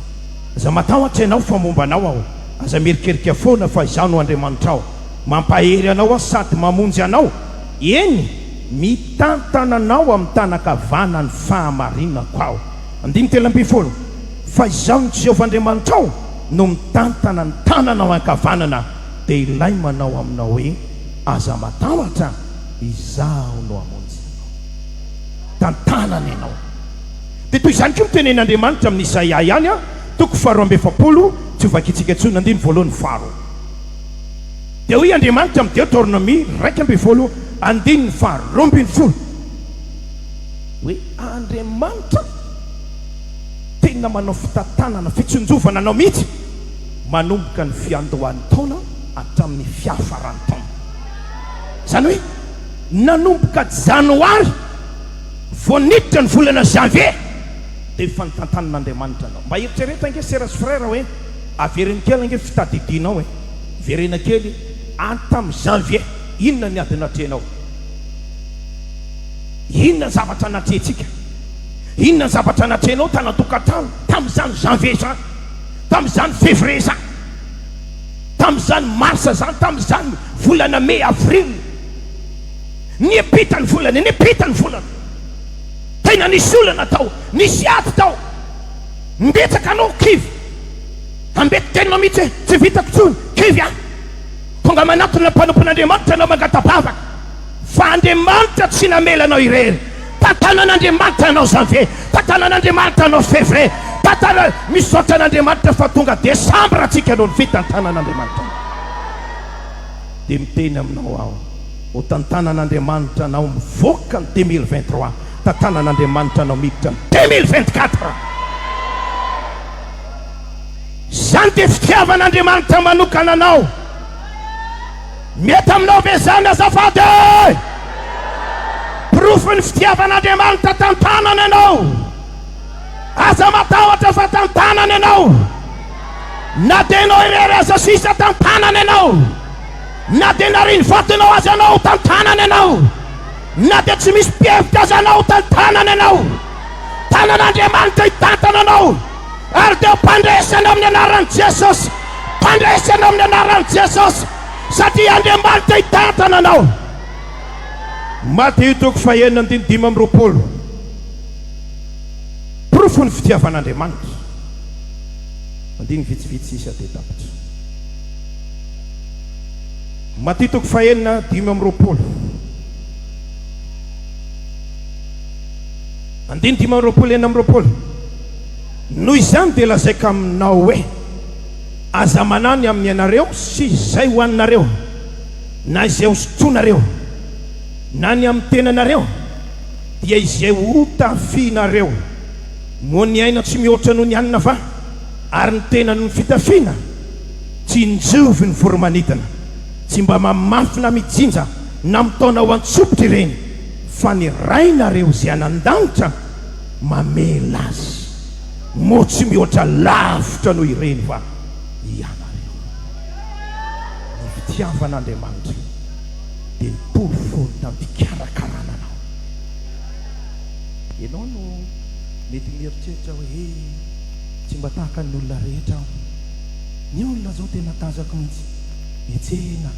Aza matahotra ianao fa momba anao Aho, aza mierikerika foana fa Izaho no Andriamanitrao, mampahery anao Aho sady mamonjy anao, eny, mitantana anao amin'ny tanan-kavanan'ny fahamarinako Aho. Andininy 13. Fa Izaho no Jehovah Andriamanitrao no mitantana ny tananao ankavanana, dia ilay manao aminao hoe, Aza matahotra, Izaho no hamonjy anao. Tantanana ianao. Dia toy izany koa no tenenin'Andriamanitra amin'i Isaia ihany, toko faharoa amby efapolo, tsy hovakintsika intsony, andininy voalohany faharoa. Dia hoy Andriamanitra amin'ny Deoteronomia 11, andininy faharoa ambin'ny folo, hoe, Andriamanitra tena manao fitantanana, fitsinjovana anao mihitsy manomboka ny fiandohan'ny taona hatramin'ny fiafaran'ny taona. Izany hoe nanomboka janoary vao niditra ny volana janvier dia efa nitantanin'Andriamanitra anao. Mba eritrereto ange sera sy frère hoe avereno kely ange fitadidianao e, verena kely any tamin'ny janvier inona ny ady natrehinao? Inona ny zavatra natrehintsika? Inona ny zavatra natrehinao tany an-tokantrano tamin'izany janvier izany, tamin'izany février izany, tamin'izany mars izany, tamin'izany volana mai, avril? Niampita ny volana, niampita ny volana. Tena nisy olana tao, nisy ady tao. Imbetsaka anao kivy. Ambeti-teninao mihitsy hoe tsy vitako intsony, kivy aho. Tonga manatona ny mpanompon'Andriamanitra ianao mangata-bavaka. Fa Andriamanitra tsy namela anao irery. Tantanan'Andriamanitra anao janvier, tantanan'Andriamanitra anao février, tantana, misaotra an'Andriamanitra fa tonga décembre antsika noho ny fitantanan'Andriamanitra anao. Dia miteny aminao aho, ho tantanan'Andriamanitra anao mivoaka ny 2023, tantanan'Andriamanitra anao miditra ny 2024. Izany dia fitiavan'Andriamanitra manokana anao. Mety aminao ve izany azafady e? Porofon'ny fitiavan'Andriamanitra tantanana ianao. Aza matahotra fa tantanana ianao. Na dia ianao irery aza sisa tantanana ianao. Na dia narian'ny vadinao aza ianao tantanana ianao. Na dia tsy misy mpihevitra aza ianao tantanana ianao. Tanan'Andriamanitra hitantana anao. Ary dia mpandresy ianao amin'ny anaran'i Jesosy. Mpandresy ianao amin'ny anaran'i Jesosy. Satria Andriamanitra hitantana anao. Matio toko fahenina andininy 25. Porofon'ny fitiavan'Andriamanitra. Andininy vitsivitsy sisa dia tapitra. Matio toko fahenina 25. Andininy 25 26. Noho izany dia lazaiko aminao hoe, Aza manahy ny amin'ny ainareo sy izay hohaninareo, na izay hosotroinareo, na ny amin'ny tenanareo, dia izay hotafianareo. Moa ny aina tsy mihoatra noho ny hanina va, ary ny tena noho ny fitafiana? Tsinjovy ny voro-manidina, tsy mba mamafy na mijinja na mitaona ho an-tsopitra ireny, fa ny Rainareo izay any an-danitra. mamela azy. Moa tsy mihoatra lavitra noho ireny va ianareo? Ny fitiavan'Andriamanitra dia ny porofony tamin'ny fikarakarana anao. Ianao no mety mieritreritra hoe, He, tsy mba tahaka ny olona rehetra aho. Ny olona izao tena tazako mihitsy. Miantsena,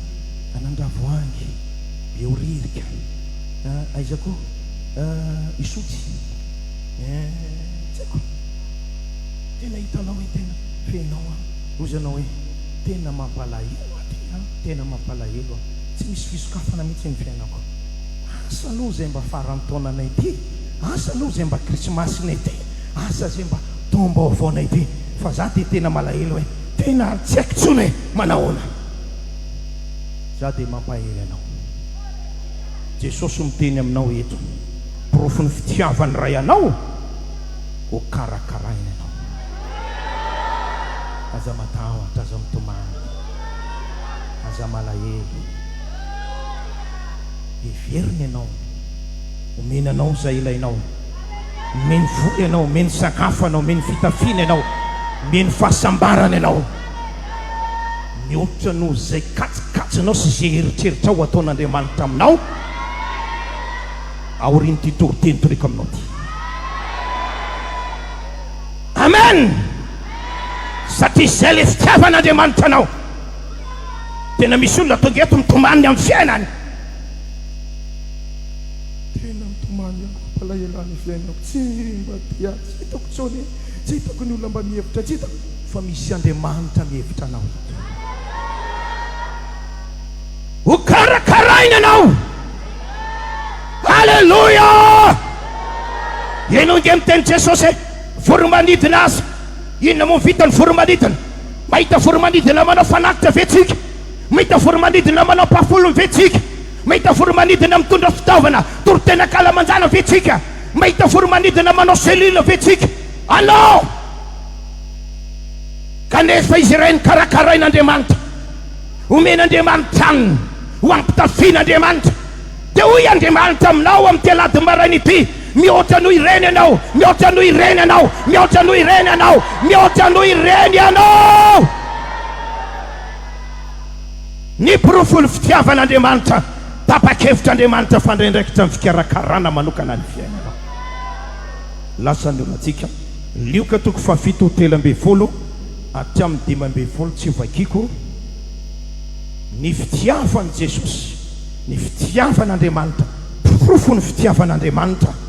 any Andravoahangy, Behoririka, aiza koa, Isotry, tsy haiko. Tena hitanao hoe tena fenao an. Hozy ianao hoe, tena mampalahelo aho ty an, tena mampalahelo aho. Tsy misy fisokafana mihitsy ny fiainako. Asa aloha izay mba faran'ny taonanay ity, asa aloha izay mba krismasinay ity, asa izay mba taom-baovaonay ity, fa za dia tena malahelo hoe tena tsy haiko intsony hoe manahoana. Za dia mampahery anao. Jesosy miteny aminao eto, porofon'ny fitiavan'ny Ray anao, ho karakaraina ianao. Aza matahotra, aza mitomany, aza malahelo. Heveriny ianao, omeny anao izay ilainao. Omeny vola ianao, omeny sakafo ianao, omeny fitafiana ianao, omeny fahasambarana ianao. Mihoatra noho izay kajikajinao sy izay eritreritrao ho ataon'Andriamanitra aminao aorian'ity toriteny toriko aminao ity. Amen! Satria izay ilay fitiavan'Andriamanitra anao. Tena misy olona tonga eto mitomany ny amin'ny fiainany. Tena mitomany aho, mampalahelo ahy ny fiainako, tsy mba tia ahy, tsy hitako intsony, tsy hitako ny olona mba mihevitra, tsy hitako. Fa misy Andriamanitra mihevitra anao eto. Ho karakaraina ianao. Aleloia! Henoy ange ny tenin'i Jesosy e, voro-manidina aza. Inona moa ny vitan'ny voro-manidina? Mahita voro-manidina manao fanatitra ve tsika? Mahita voro-manidina manao ampahafolony ve tsika? Mahita voro-manidina mitondra fitaovana toriteny ankalamanjana ve tsika? Mahita voro-manidina manao cellule ve tsika? Allo! Kanefa izy ireny karakarain'Andriamanitra, omen'Andriamanitra hanina, ho ampitafian'Andriamanitra. Dia hoy Andriamanitra aminao amin'ity alahady maraina ity, Mihoatra noho ireny ianao, mihoatra noho ireny ianao, mihoatra noho ireny ianao, mihoatra noho ireny ianao. Ny porofon'ny fitiavan'Andriamanitra, tapa-kevitra Andriamanitra fa handray andraikitra amin'ny fikarakarana manokana ny fiainanao. Lasa ny olantsika. Lioka toko fahafito 13 hatramin'ny 15 tsy hovakiako. Ny fitiavan'i Jesosy. Ny fitiavan'Andriamanitra, porofon'ny fitiavan'Andriamanitra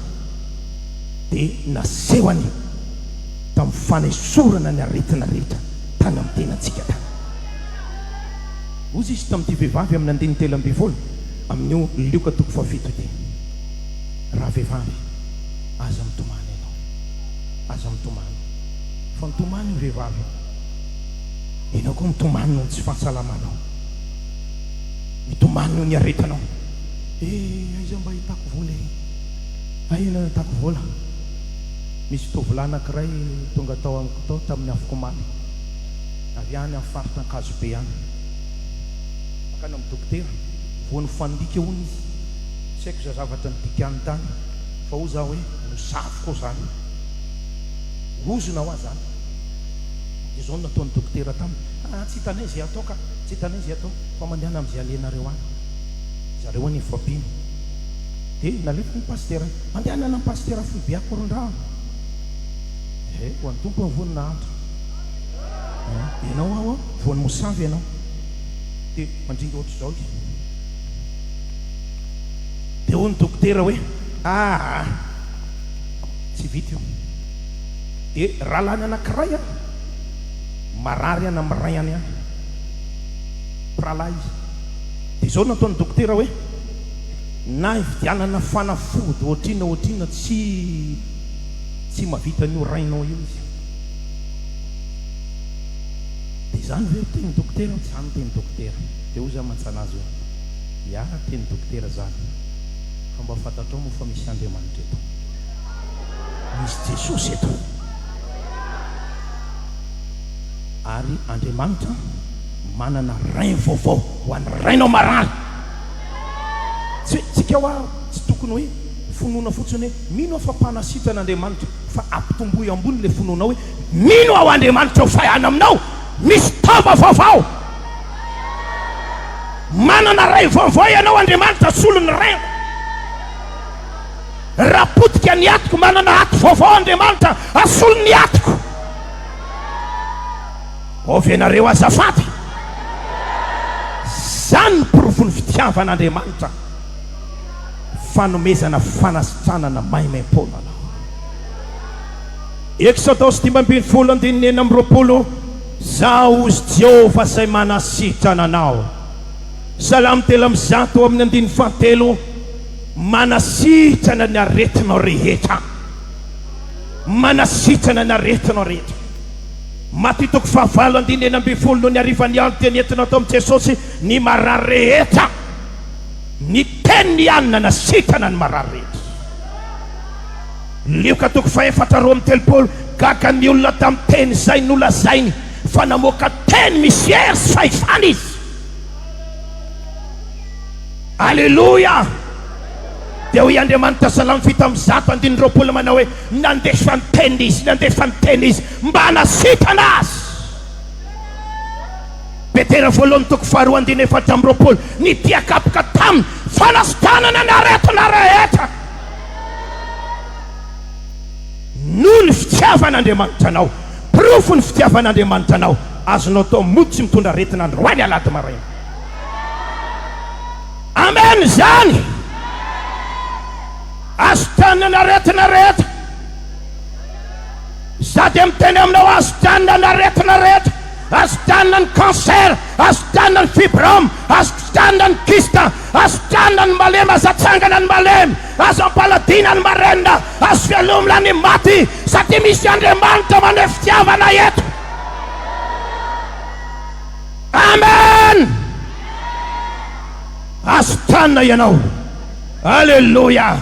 dia nasehony tamin'ny fanesorana ny aretina rehetra tany amin'ny tenantsika tany. Hozy izy tamin'ity vehivavy amin'ny andininy 13 amin'io Lioka toko fahafito ity, Ravehivavy, aza mitomany ianao, aza mitomany. Fa nitomany io vehivavy io. Ianao koa mitomany noho ny tsy fahasalamanao. Mitomany noho ny aretinao. Eh, aiza mba ahitako vola e? Aiza no ahitako vola? Misy tovolahy anankiray tonga tao amiko tao tamin'ny afokomaly, avy any amin'ny faritra Ankazobe any. Mankany amin'ny dokotera, voan'ny fandika hono izy. Tsy haiko izay zavatra nodikany tany, fa hoy za hoe, mosavy koa izany. Ozona hoa izany. Dia izao no nataon'ny dokotera taminy, Ah, tsy hitanay izay atao ka, tsy hitanay izay atao. Fa mandehana amin'izay alehanareo any. Zareo anie efa mpino. Dia nalefa ny pasitera. Mandehana any amin'ny pasitera foibe Akorondrano. Eh, ho an'ny Tompo ny voninahitra. Eh, ianao aho an, voan'ny mosavy ianao. Dia mandringa ohatr'izao izy. Dia hoy ny dokotera hoe, ah, tsy vita io. Dia rahalahiny anankiray an, marary any amin'ny rainy any. Mpirahalahy izy. Dia izao no nataon'ny dokotera hoe, na hividianana fanafody ohatrinona ohatrinona tsy tsy mahavita an'io rainao io izy. Dia izany ve no tenin'ny dokotera? Izany no tenin'ny dokotera. Dia hoy izaho mantsana azy hoe, ya, tenin'ny dokotera izany. Fa mba fantatrao moa fa misy Andriamanitra eto. Misy Jesosy eto. Ary Andriamanitra manana rein vaovao ho an'ny rainao marary. Tsy hoe tsika hoa tsy tokony hoe finoana fotsiny hoe mino aho fa mpanasitrana Andriamanitra fa ampitomboy ambony ilay finoanao hoe mino aho Andriamanitra ho fahana aminao misy taova vaovao. Manana ray vaovao ianao Andriamanitra solon'ny rainao. Raha potika ny atiko, manana aty vaovao Andriamanitra asolo ny atiko. Ao ve nareo azafady? Zany ny porofon'ny fitiavan'Andriamanitra, fanomezana fanasitranana maimaimpoana anao. Eksodosy 15 andininy 26, Zaho hozy Jehovah izay manasitrana anao. Salamo 103 amin'ny andininy fahatelo, Manasitrana ny aretinao rehetra. Manasitrana ny aretinao rehetra. Matio toko fahavalo andininy 16, Nony hariva ny andro dia nentina tao amin'i Jesosy ny marary rehetra. Ny teniny ihany nanasitrana ny marary rehetra. Lioka toko fahefatra 32, Gaga ny olona tamin'ny teny izay nolazainy, fa namoaka teny misy hery sy fahefana izy. Aleloia! Dia hoy Andriamanitra, Salamo 107 andininy 20 manao hoe, Nandefa ny teniny Izy, nandefa ny teniny Izy mba hanasitrana azy. Petera voalohany toko faharoa andininy 24, Ny dian-kapoka taminy, fanasitranana ny aretina rehetra. Noho ny fitiavan'Andriamanitra anao, porofo ny fitiavan'Andriamanitra anao, azonao atao mody tsy mitondra aretina androany alahady maraina. Amen izany! Azo tanina ny aretina rehetra. Izaho dia miteny aminao, azo tanina ny aretina rehetra. Azo tanina ny cancer, azo tanina ny fibrome, azo tanina ny kyste, azo tanina ny malemy, azo atsangana ny malemy, azo ampaladiana ny marenina, azo velomina ny maty, satria misy Andriamanitra maneho fitiavana eto. Amen! Azo tanina ianao. Aleloia!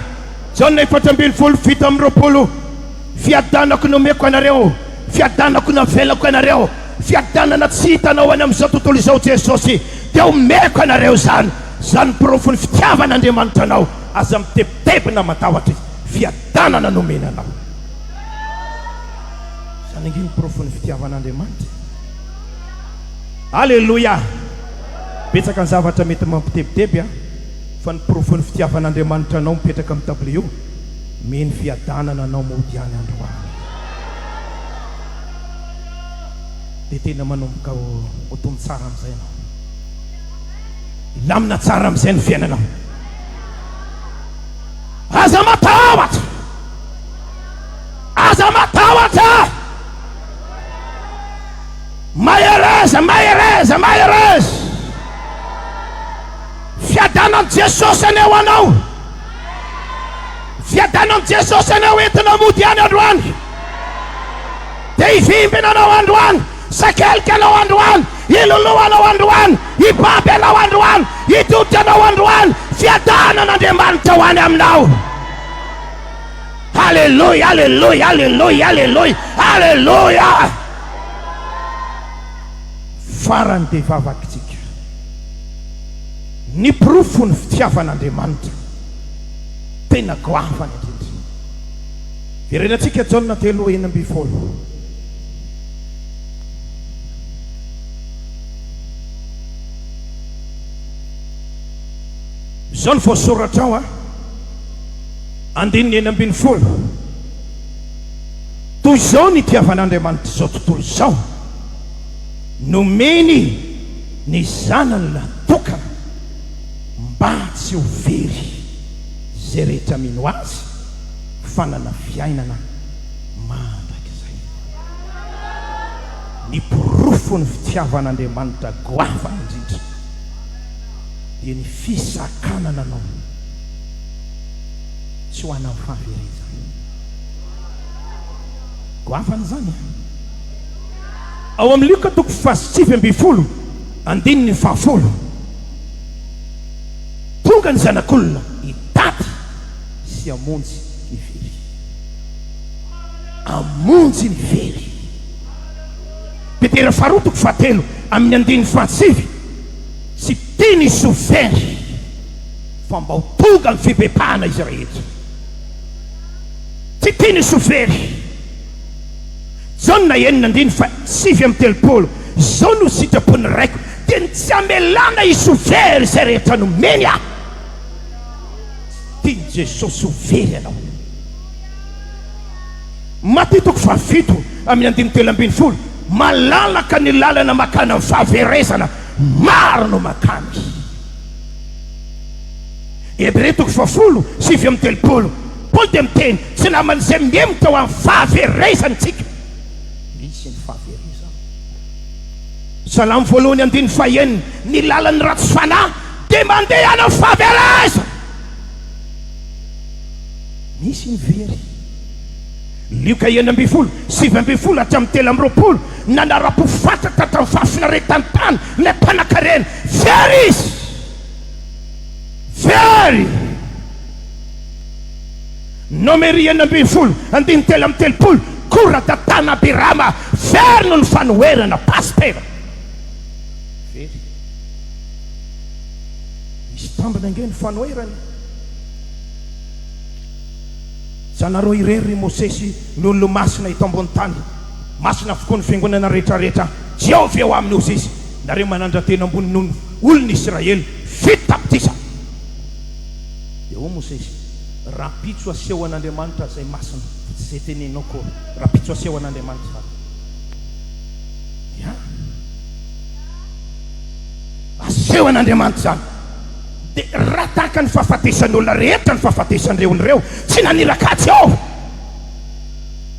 Jaona 14, 27, Fiadanako nomeko anareo, fiadanako navelako anareo, fiadanana tsy hitanao any amin'izao tontolo izao Jesosy, dia omeko anareo izany. Izany porofon'ny fitiavan'Andriamanitra anao. Aza mitebiteby na matahotra Izy. Fiadanana nomena anao. Izany ange no porofon'ny fitiavan'Andriamanitra e. Aleloia! Betsaka ny zavatra mety mampitebiteby an, fa ny porofon'ny fitiavan'Andriamanitra anao mipetraka amin'ny tableo, mino fiadanana anao mody any androany. Dia tena manomboka ho tony tsara amin'izay ianao. Hilamina tsara amin'izay ny fiainanao. Aza matahotra! Aza matahotra! Mahereza, mahereza, mahereza! Fiadanan'i Jesosy anie ho anao. Fiadanan'i Jesosy anie ho entina mody any androany. Dia hivimbina anao androany, sakelika anao androany, hiloloha anao androany, hibaby anao androany, hidodotra anao androany. Fiadanan'Andriamanitra ho any aminao. Aleloia, aleloia, aleloia, aleloia, aleloia. Farany dia vavakitsika. Ny porofo ny fitiavan'Andriamanitra tena goavana indrindra. Verenantsika Jaona 3:16. Izao no voasoratra ao a. Andininy 16. Toy izao ny itiavan'Andriamanitra izao tontolo izao, nomeny ny Zanany lahy tokana mba tsy ho very izay rehetra mino Azy fa hanana fiainana mandrakizay. Ny porofon'ny fitiavan'Andriamanitra goavana indrindra dia ny fisakanana anao tsy ho an'ny fahaverezana. Goavana izany an! Ao amin'ny Lioka toko faha-19 andininy faha-10, Tonga ny Zanak'olona hitady sy hamonjy ny very. Hamonjy ny very. Petera faharoa toko fahatelo amin'ny andininy faha-9, Tsy tiany hisy ho very, fa mba ho tonga amin'ny fibebahana izy rehetra. Tsy tiany hisy ho very. Jaona enina andininy faha 39, Izao no sitrapon'ny Raiko, dia ny tsy hamelana hisy ho very izay rehetra nomeny Ahy. Tsy tian'i Jesosy ho very ianao. Matio toko faha-7 amin'ny andininy 13, Malalaka ny lalana mankany amin'ny fahaverezana, maro no mankany. Hebreo toko fahafolo, 39, Paoly dia miteny, Tsy naman'izay mihemotra ho amin'ny fahaverezana isika. Misy ny fahaverezana. Salamo voalohany andininy fahenina, Ny lalan'ny ratsy fanahy dia mandeha any amin'ny fahaverezana. Misy ny very. Lioka 16, 19 hatramin'ny 23, Nanara-po fatratra tamin'ny fahafinaretan'ny tany ilay mpanankarena. Very izy! Very! Nomery 16, andininy 33, Kora, Datana, Abirama, very noho ny fanoherana, Pasitera. Very. Misy tambiny ange ny fanoherana e. Tsy anareo irery ry Mosesy ny olo-masina eto ambony tany. Masina avokoa ny fiangonana rehetra rehetra. Jehovah eo aminy hozy izy. Nareo manandra-tena ambony noho ny olon' Isiraely 7 tapitrisa. Dia hoy Mosesy, Rahampitso aseho an'Andriamanitra izay masina, fa tsy izay teneninao akory. Rahampitso aseho an'Andriamanitra izany. Ya. Aseho an'Andriamanitra izany. Dia raha tahaka ny fahafatesan'ny olona rehetra ny fahafatesan'ireo olona ireo, tsy naniraka azy aho.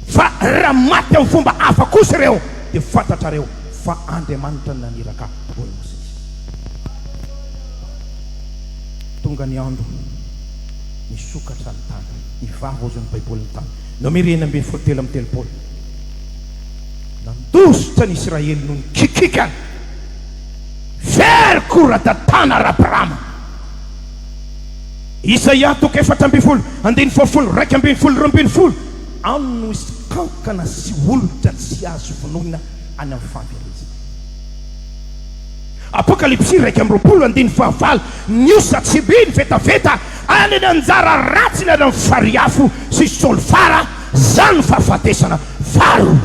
Fa raha maty amin'ny fomba hafa kosa ireo, dia fantatrareo fa Andriamanitra no naniraka ahy, hoy Mosesy. Tonga ny andro, nisokatra ny tany, nivava hozy ny Baiboly ny tany. Nomery 16 33. Nandositra ny Isiraely noho ny kikikany. Very Kora, Datana ary Abirama. Isaia toko 14, andininy fahafolo, 11, 12, Any no hisy kankana sy olitra tsy azo vonoina any amin'ny fahaverezana. Apokalypsy 21, andininy fahavalo, Ny osa tsy by ny vetaveta any ny anjara ratsiny any amin'ny farihy afo sy solifara, izany no fahafatesana faharoa.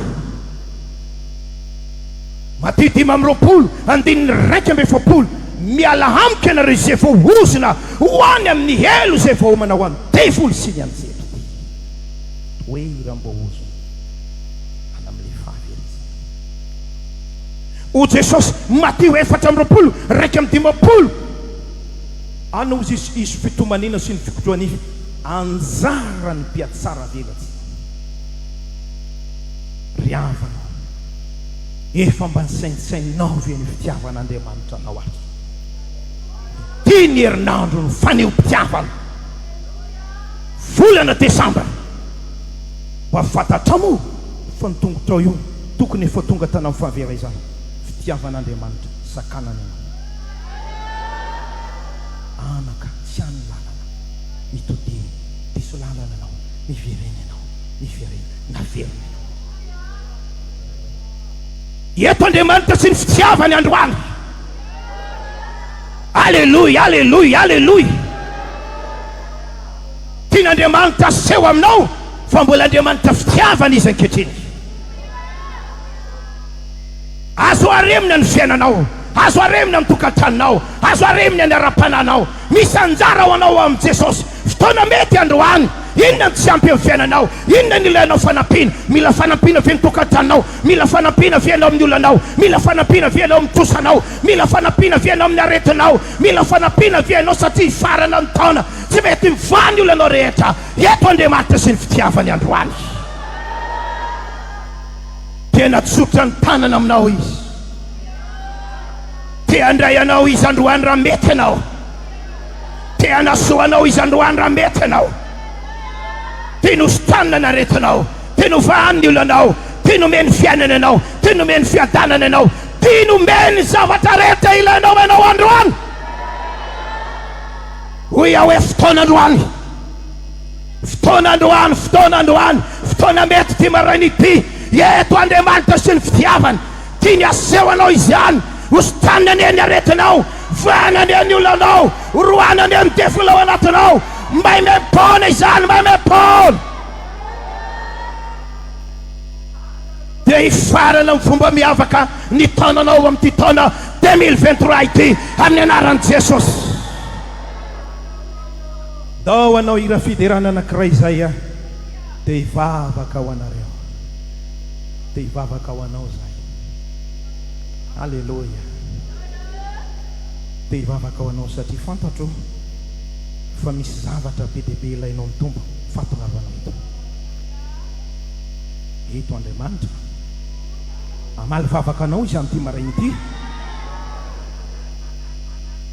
Matio 25, andininy 41, Miala amiko ianareo izay voaozona ho any amin'ny helo izay voaomana ho an'ny devoly sy ny anjely. Toeram-boaozona any amin'ilay fahaverezana. Hoy Jesosy, Matio 24, 51, Any hozy izy hisy fitomaniana sy ny fikotroha-nify, anjaran'ny mpihatsara velatsihy. Ry havana ô, efa mba nisaintsaininao ve ny fitiavan'Andriamanitra anao ary? Ity ny herinandro ny fanehoam-pitiavana, volana desambra. Mba fantatrao moa fa ny tongotrao io tokony efa tonga tany amin'ny fahaverezana. Fitiavan'Andriamanitra sakanana ianao. Anaka, tsy any ny lalana. Mitodiha, diso lalana ianao, miverena ianao, miverena, naverina ianao. Eto Andriamanitra sy ny fitiavany androany. Aleloia, aleloia, aleloia. Tian'Andriamanitra aseho aminao fa mbola Andriamanitra fitiavana Izy ankehitriny. Azo aremina ny fiainanao, azo aremina ny tokantranonao, azo aremina ny ara-panahinao. Misy anjara ho anao ao amin'i Jesosy. Fotoana mety androany. Inona no tsy ampy amin'ny fiainanao? Inona no ilainao fanampiana? Mila fanampiana ve ny tokantranonao? Mila fanampiana ve ianao amin'ny olanao? Mila fanampiana ve ianao amin'ny trosanao? Mila fanampiana ve ianao amin'ny aretinao? Mila fanampiana ve ianao satria hifarana ny taona? Tsy mety mivaha ny olanao rehetra. Eto Andriamanitra sy ny fitiavany androany. Tena tsotra ny tanana aminao Izy. Te handray anao Izy androany raha mety ianao. Te hanasoa anao Izy androany raha mety ianao. Tiany hositranina ny aretinao. Tiany hovahany ny olanao. Tiany homeny fiainana ianao. Tiany homeny fiadanana ianao. Tiany homeny ny zavatra rehetra ilainao ianao androany. Hoy aho hoe fotoana androany. Fotoana androany, fotoana androany, fotoana mety ity maraina ity. Eto Andriamanitra sy ny fitiavany. Tiany haseho anao izany. Hositraniny anie ny aretinao. Vahana anie ny olanao. Roahina anie ny devoly ao anatinao. Maimaim-poana izany, maimaim-poana. Dia hifarana amin'ny fomba miavaka ny taonanao amin'ity taona 2023 ity amin'ny anaran'i Jesosy. Ndao hanao hira fiderana anankiray izay aho dia hivavaka ho anareo. Dia hivavaka ho anao izahay. Aleloia. Dia hivavaka ho anao satria fantatro fa misy zavatra be dia be ilainao ny Tompo fahatongavanao eto. Eto Andriamanitra. Hamaly vavaka anao Izy amin'ity maraina ity.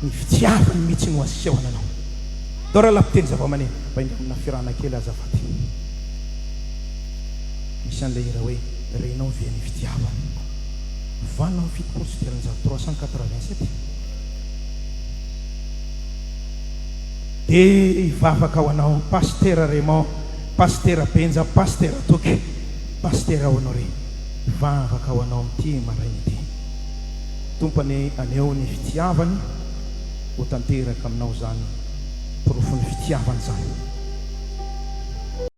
Ny fitiavany mihitsy no asehony anao. Ndao rahalahy mpiteny zavamaneno, mba indramina firana kely azafady. Misy an'ilay hira hoe Renao ve ny fitiavany. 378 387. Dia hivavaka ho anao Pasitera Raymond, Pasitera Benja, Pasitera Toky, Pasitera Honoré. Hivavaka ho anao amin'ity maraina ity. Tompo anie haneho ny fitiavany ho tanteraka aminao izany porofon'ny fitiavany izany.